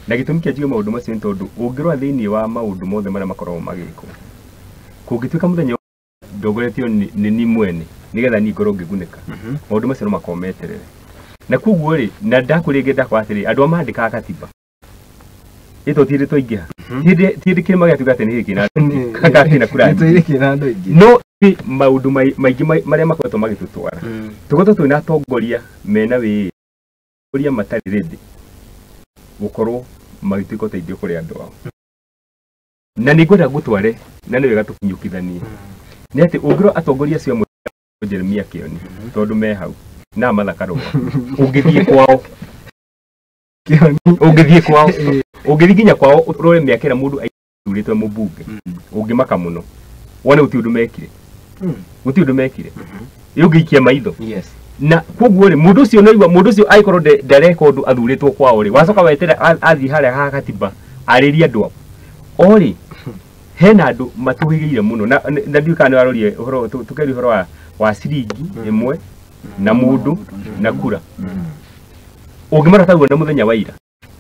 Na gĩtũmi kĩa njuge maũndũ macio nĩ tondũ ũngĩrora thĩinĩ wa maũndũ mothe marĩa makoragwo magĩkwo, kũngĩtuĩka mũthenya ndongoretio nĩ ni mwene nĩgetha niĩ ngorwo ngĩgunĩka, maũndũ macio no makorwo meterere. Na koguo rĩ, na ndakwĩrĩngĩ ndakwa atĩrĩ, andũ arĩa mandĩkaga katiba ĩto ti hĩndĩ twaingĩha, ti hĩndĩ kĩrĩma gĩatuĩka atĩ nĩ gĩkĩ na kĩna kura nyingĩ. Nĩ kĩna andũ aingĩ. No kwĩ maũndũ maingĩ marĩa makoretwo magĩtũtwara, tũkoretwo twĩna atongoria mena wĩĩ atongoria matarĩ ready gũkorwo magĩtuĩka ũteithio kũrĩ andũ ao. Na nĩ ngwenda ngũtware na nĩ wega tũkinyũkithanie nĩ atĩ ũngĩrora atongoria acio amwe Jeremia Kĩoni tondũ me hau na Martha Karũa, ũngĩthiĩ kwao, Kĩoni. Ũngĩthiĩ kwao, ũngĩthiĩ nginya kwao ũrore mĩaka ĩrĩa mũndũ aithurĩtwo mũmbunge, ũngĩmaka mũno wone gũtirĩ ũndũ mekire, gũtirĩ ũndũ mekire. Ĩ ũngĩikia maitho. Yes. Na koguo rĩ, mũndũ ũcio noigua mũndũ ũcio angĩkorwo ndareka ũndũ athurĩtwo kwao rĩ, wacoka weterera athiĩ harĩa ha gatiba arĩrie andũ ao o rĩ, hena andũ matũhĩgĩire mũno na ndiũĩ kana nĩ warorie ũhoro tũkeria ũhoro wa ciringi ĩmwe na mũndũ na kura. Ũngĩmarora taguo na mũthenya wa ira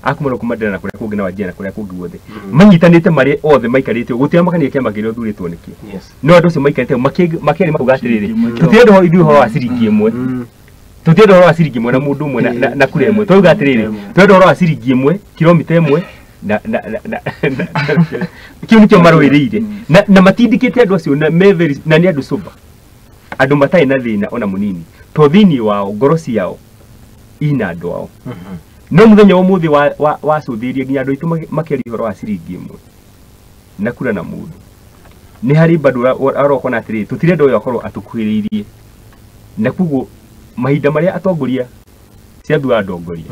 akumana kuma Mandera na kũrĩa kũngĩ na Wajir na kũrĩa kũngĩ guothe manyitanĩte marĩ othe maikarĩte ũguo, gũtiamakania kĩama kĩrĩa ũthurĩtwo nĩkĩo. Yes. No andũ acio maikarĩte makĩaria makauga atĩrĩrĩ, tũtirenda ũhoro ithuĩ ũhoro wa ciringi ĩmwe, tũtirenda ũhoro wa ciringi ĩmwe na mũndũ ũmwe na kura ĩmwe, twauga atĩrĩrĩ, tũrenda ũhoro wa ciringi ĩmwe, kilomita ĩmwe na kĩu nĩkĩo marũĩrĩire na matindĩkĩte andũ acio na me very, na nĩ andũ sober, andũ matarĩ na thĩna ona mũnini, to thĩinĩ wao ngoro ciao ina andũ ao. No mũthenya wa ũmũthĩ wacũthĩrĩria nginya andũ aitũ makĩaria ũhoro wa ciringi ĩmwe na kura na mũndũ, nĩ harĩ bado arokona atĩrĩrĩ, tũtirenda ũyũ akorwo atũkuhĩrĩirie. Na koguo mahinda marĩa atongoria ciathura ndongoria,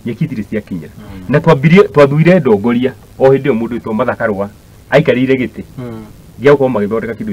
nyeki itirĩ ciakinyĩra, na twambirie twathuire ndongoria o hĩndĩ ĩyo mũndũ wĩtwo Martha Karũa aikarĩire gĩtĩ gĩa gũkorwo magĩthondeka kĩndũ.